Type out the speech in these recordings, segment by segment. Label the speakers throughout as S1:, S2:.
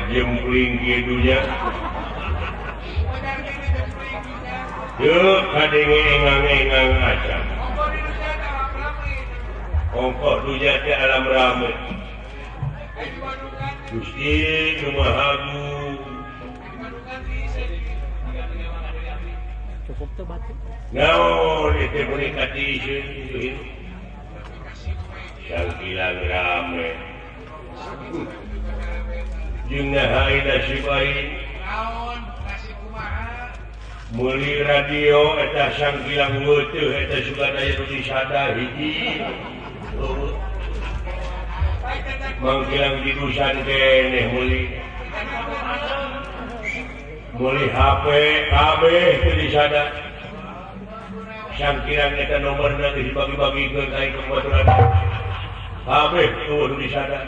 S1: Jempling dunya yuk kadenge engang-engang aja ongkoh dunya teh alam rame Gusti kumaha
S2: cukup tuh batu
S1: naon itu boneka tiiseun sangkilang rame jeung naha nasib aing
S3: naon nasib kumaha
S1: meuli radio eta sangkilang leuteut eta sugan aya nu disada hiji mangkilang didusan keneh meuli meuli HP kabeh teu disada sangkilang eta nomorna geus dibagi-bagikeun ka kabaturan kabeh tuh nu disada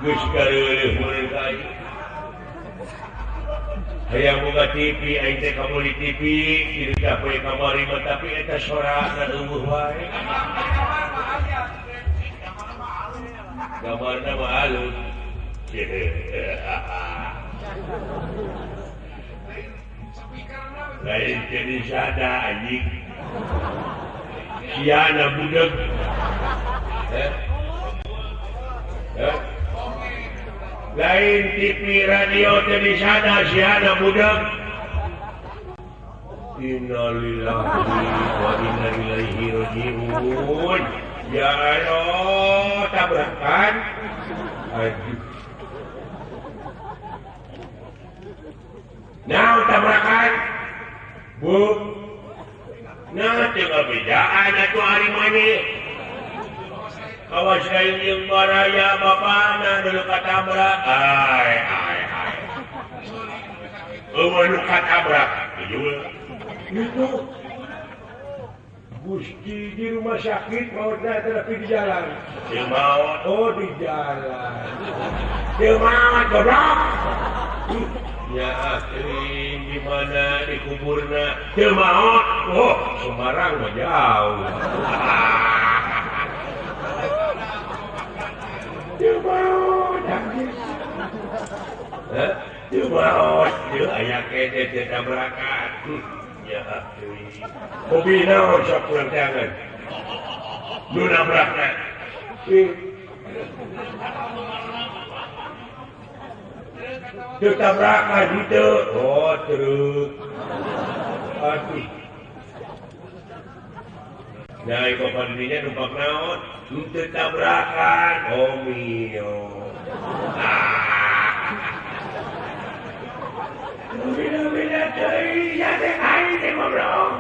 S1: geus kareueuh meureun ka aing hayang boga TV aing teh kameuli TV kieu poe kamari mah tapi eta sorana eueuh wae gambarna mah alus lain jadi sada anjing siana budeg lain TV radio teh sada siana budeg innalillahi wa inna ilaihi rajiun ya Allah tabrakan aduh nah tabrakan bu nah teu ngabejaan atuh ari maneh kawas lain jeung baraya bapana nu katabrak ai ai ai eueuh nu katabrak itu Gusti di rumah sakit mautna tapi di jalan teu maot oh di jalan teu maot goblok ya asli di mana di kuburna teu maot oh Semarang mah jauh teu maot heh teu maot teu aya kene teu tabrakan ya asli hobi naon sok kurang tangan nu nabrakna teu tabrakan henteu oh truk aduh nah ieu dirinya numpak naon henteu tabrakan oh mio beda-beda teuing ya teh aing teh goblok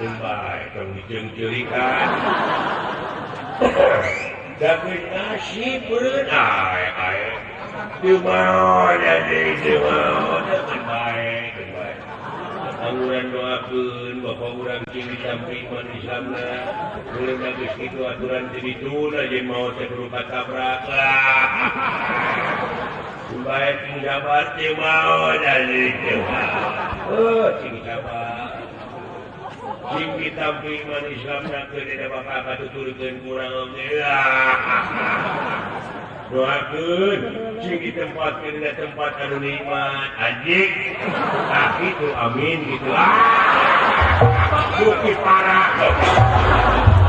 S1: bae tong diceung-ceurikan da geus nasib beureun ae ae teu maot anjing teu maot keun bae keun bae angguran doakeun bapa urang cing ditampi iman Islamna meureun geus kitu aturan teh dituna jeung maot teh kudu katabrak bae cing sabar teu maot anjing teu maot cing sabar cing ditampi iman Islamna keun da bakal katuturkeun kurang oge doakeun cing ditempatkeun dina tempat anu nikmat anjing ah kitu amin kitu ah bukti parah.